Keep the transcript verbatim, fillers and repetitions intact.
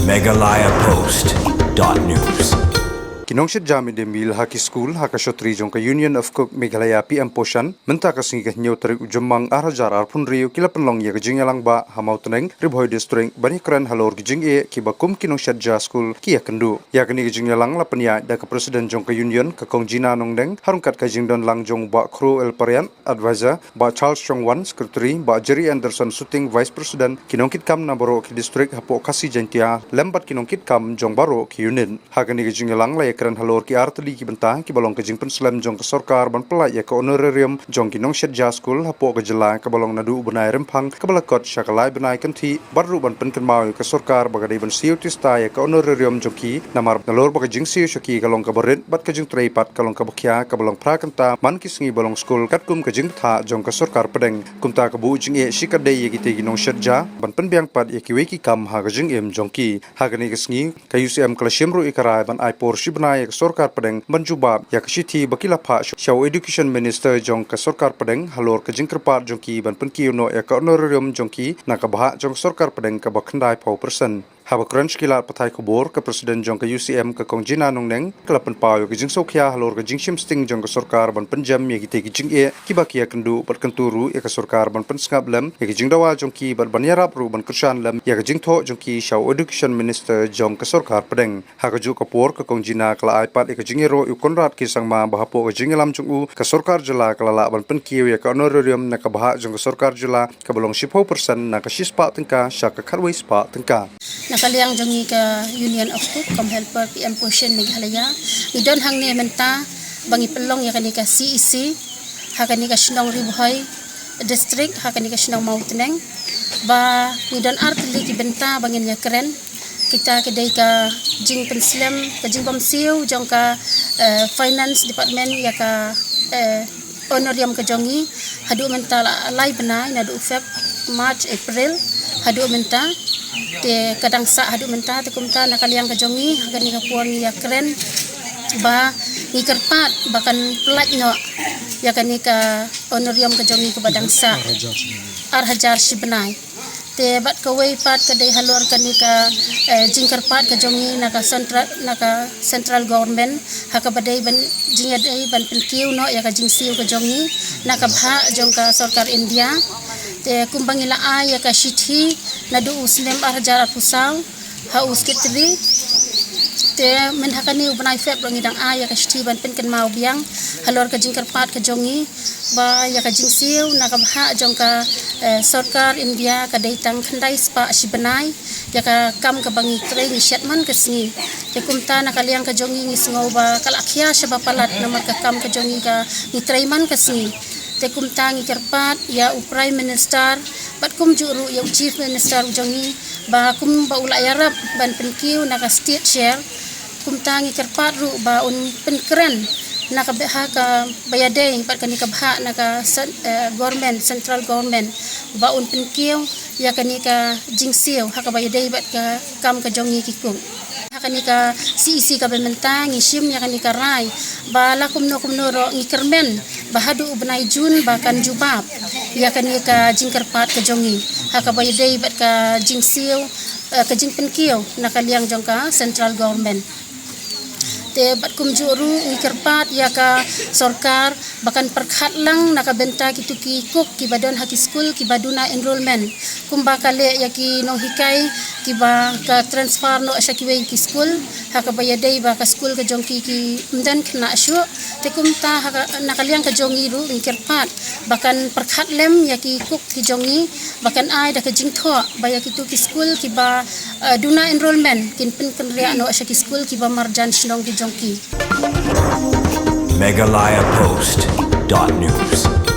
Meghalaya Post dot news. Ki nongshad ja mid day meal ha ki skul ha ka shotri jong ka Union of Cook Meghalaya P M Poshan mynta ka sngi ka hynñiew tarik u Jymmang ar hajar arphew hynriew ki la pynlong ïa ka jingïalang ba ha Mawtneng, Ri Bhoi District, ban ïakren halor ki jingeh kiba kum ki nongshad ja skul ki ïakynduh. Ïa kane ka jingïalang la pynïaid da ka President jong ka Union, ka Kong Gina Nongdeng, ha ryngkat ka jingdon lang jong Bah Khro El Pariat, Advisor, Bah Charles Chongwan, Secretary, Bah Jerry Anderson Suting, Vice President, ki nongkitkam na baroh ki district hapoh Khasi Jaintia, lem bad ki nongkitkam jong baroh ki unit. Ha kane ka jingïalang la ïakren halor ki ar tylli ki bynta kiba long ka jingpynslem jong ka sorkar ban pyllait ïa ka honorarium jong ki nongshad ja skul hapoh ka jylla kaba long naduh u bnai Rymphang kaba la kot sha ka lai bnai Kynthih, bad ruh ban pynkynmaw ïa ka sorkar ba ka dei ban siew tista ïa ka honorarium jong ki, namar nalor ba ka jingsiew sha ki ka long kaba rit bad ka jingtrei pat ka long kaba khia kaba long phra kynta man ki sngi ba long skul katkum ka jingbthah jong ka sorkar pdeng. Kumta ka buh jingeh shikatdei ïa kitei ki nongshad ja ban pynbiang pat ïa kiwei ki kam ha ka jingim jong ki. Ha kane ka sngi ka U C M ka la shim ruh ïa ka rai ban ai por shi bnai ïa ka sorkar pdeng ban jubab ïa ka shithi ba ki la phah sha u Education Minister jong ka sorkar pdeng halor ka jingkyrpad jong ki ban pynkiew noh ïa ka honorarium jong ki na ka bhah jong ka sorkar pdeng kaba khyndai phew percent. Haba kren sha ki lad pathai khubor, ka President jong ka U C M, ka Kong Gina Nongdeng, ka la pynpaw ïa ka jingsngewkhia halor ka jingshim sting jong ka sorkar ban pynjem ïa kitei ki jingeh kiba ki ïakynduh bad kyntu ruh ïa ka sorkar ban pynsngap lem ïa ka jingdawa jong ki bad ban ïarap ruh ban kyrshan lem ïa ka jingthoh jong ki sha u Education Minister jong ka sorkar pdeng. Ha kajuh ka por ka Kong Gina ka la ai pat ïa ka jingïaroh ïa u Conrad K Sangma ba hapoh ka jingïalam jong u ka sorkar jylla ka la lah ban pynkiew ïa ka honorarium na ka bhah jong ka sorkar jylla kaba long shiphew percent na ka shispah tyngka sha ka khatwei spah tyngka. Na ka liang jong ngi ka Union of Cook cum Helper P M Poshan Meghalaya, ngi don hangne mynta ba ngi pynlong ïa kane ka C E C ha kane ka shnong Ri Bhoi District, ha kane ka shnong Mawtneng, ba ngi don ar tylli ki bynta ba ngin ïakren. Kita ki dei ka jingpynslem, ka jingbymsiew jong ka, eh, Finance Department ïa ka, eh, honorarium ka jong ngi, haduh mynta la lai bnai, naduh Feb, March, April, haduh mynta. Te ka dang sah haduh mynta, te kumta na ka liang ka jong ngi ha kane ka por ngi ïakren ba ngi kyrpad ba kan pyllait noh ïa kane ka honorarium ka jong ngi kaba dang sah ar hajar shi bnai. Te bad kawei pat ka dei halor kane ka, eh, jingkyrpad ka jong ngi na ka central, na ka central government, ha kaba dei ban jingïadei ban pynkiew noh ïa ka jingsiew ka jong ngi na ka bhah jong ka sorkar India. Te kumba ngi la ai ïa ka shithi naduh u snem ar hajar arphew saw ha u Secretary. Te mynta ha kane u bnai Feb ruh ngi dang ai ïa ka shithi ban pynkynmaw biang halor ka jingkyrpad ka jong ngi ba ïa ka jingsiew na ka bhah jong ka, eh, sorkar India ka dei tang khyndai spah shi bnai ïa ka kam kaba ngi trei ngi shet man ka sngi. Te kumta na ka liang ka jong ngi ngi sngew ba ka la khia shaba palat namar ka kam ka jong ngi ka ngi trei man ka sngi. Te kumta ngi kyrpad ïa u Prime Minister bad kumjuh ruh ïa u Chief Minister u jong ngi ba kumba u la ïarap ban pynkiew na ka state share, kumta ngi kyrpad ruh ba un pynkren na ka bhah kaba ïadei bad kane ka bhah na ka cen-, eh, government, central government, ba un pynkiew ïa kane ka jingsiew ha kaba ïadei bad ka kam ka jong ngi ki cook. Ha kane ka C E C kaba mynta ngi shim ïa kane ka rai ba la kumno kumno ruh ngi kyrmen ba haduh u bnai June ba kan jubab ïa kane ka jingkyrpad ka jong ngi ha kaba ïadei bad ka jingsiew, eh, ka jingpynkiew na ka liang jong ka central government. Te bad kumjuh ruh ngi kyrpad ïa ka sorkar ba kan pyrkhat lang na ka bynta kitu ki cook kiba don ha ki skul kiba duna enrollment. Kumba ka leh ïa ki nonghikai kiba ka transfer noh sha kiwei ki skul ha kaba ïadei ba ka skul ka jong ki kim don khynnah shuh. Te kumta ha ka, na ka liang ka jong ngi ruh ngi kyrpad ba kan pyrkhat lem ïa ki cook ki jong ngi ba kan ai da ka jingthoh ba ïa kitu ki skul kiba, eh, duna enrollment kin pynkynriah noh sha ki skul kiba marjan shnong ki jong ki. Meghalaya Post dot news.